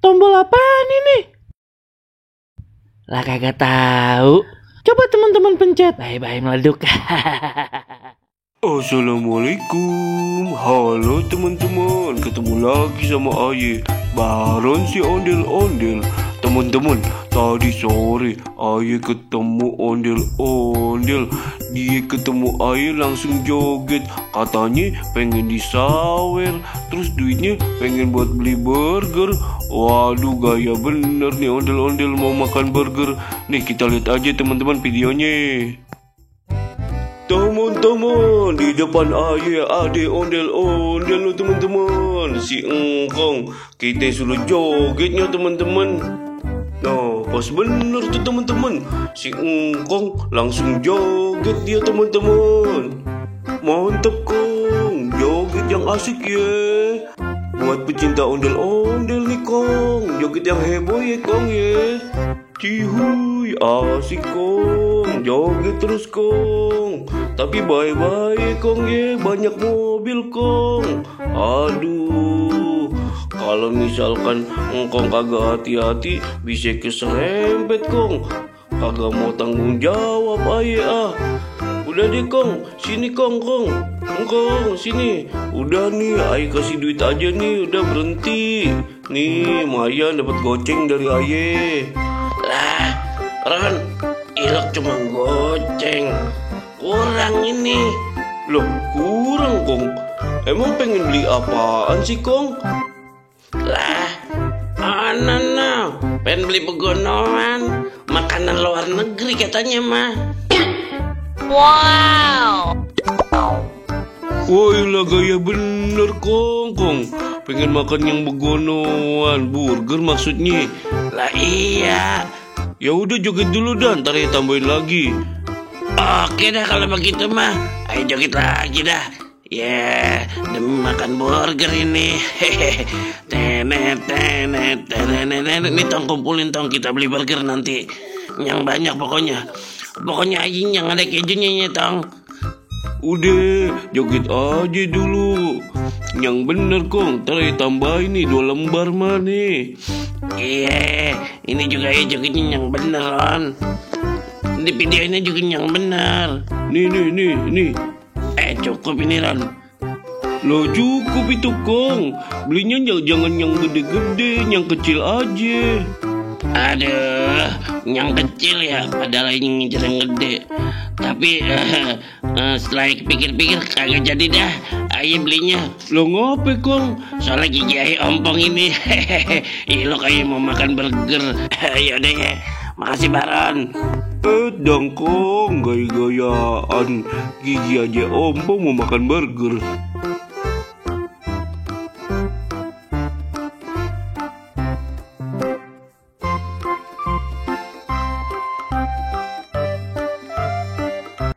Tombol apaan ini? Lah kagak tahu. Coba teman-teman pencet. Bye-bye meleduk. Assalamualaikum. Halo teman-teman, ketemu lagi sama Aye, Baron si ondel-ondel. Teman-teman, tadi sore Aye ketemu ondel-ondel. Dia ketemu Aye langsung joget. Katanya pengen disawer, terus duitnya pengen buat beli burger. Waduh, gaya bener nih ondel-ondel mau makan burger. Nih kita lihat aja teman-teman videonya. Teman-teman, di depan Aye ada ondel-ondel lo teman-teman. Si Engkong, kita suruh jogetnya teman-teman. Nah, pas bener tuh teman-teman. Si Engkong langsung joget dia teman-teman. Mantap Kong, joget yang asik ya. Buat pecinta ondel-ondel nih Kong, joget yang heboh ya Kong ya. Cihuy, asik Kong, joget terus Kong. Tapi bye-bye Kong ya, banyak mobil Kong. Aduh, kalau misalkan Engkong kagak hati-hati bisa keserempet Kong. Kagak mau tanggung jawab Aye ah. Udah deh Kong, sini Kong. Engkong sini. Udah nih, Aye kasih duit aja nih, udah berhenti. Nih, lumayan dapat goceng dari Aye. Lah, Ron, Ilok cuma goceng. Kurang ini. Loh, kurang Kong. Emang pengen beli apaan sih Kong? Lah, no. Pengen beli begonoan. Makanan luar negeri katanya mah. Wow. Woi lah, gaya bener Kong. Pengen makan yang begonoan, burger maksudnya. Lah iya. Ya udah joget dulu dah, ntar ya tambahin lagi. Oke dah kalau begitu mah. Ayo joget lagi dah. Ya, demi makan burger ini. Tenet. Ini tong kumpulin tong, kita beli burger nanti. Yang banyak pokoknya. Pokoknya anjing yang ada kejunya ya tong. Udah, joget aja dulu. Yang bener Kong, ntar ya tambahin nih 2 lembar mah nih. Iya, ini juga ya jogetnya yang bener Ron. Di video ini juga yang bener. Nih. Cukup ini Ron. Loh cukup itu Kong. Belinya jangan yang gede-gede, yang kecil aja. Aduh, yang kecil ya, padahal ini ngincer yang gede. Tapi setelah pikir-pikir kagak jadi dah. Ayo belinya. Lo ngapain Kong? Soalnya gigi Ayo ompong ini. Ilok Ayo mau makan burger. Yaudah ya, makasih Baron. Dong Kong, gaya-gayaan. Gigi aja ompong mau makan burger.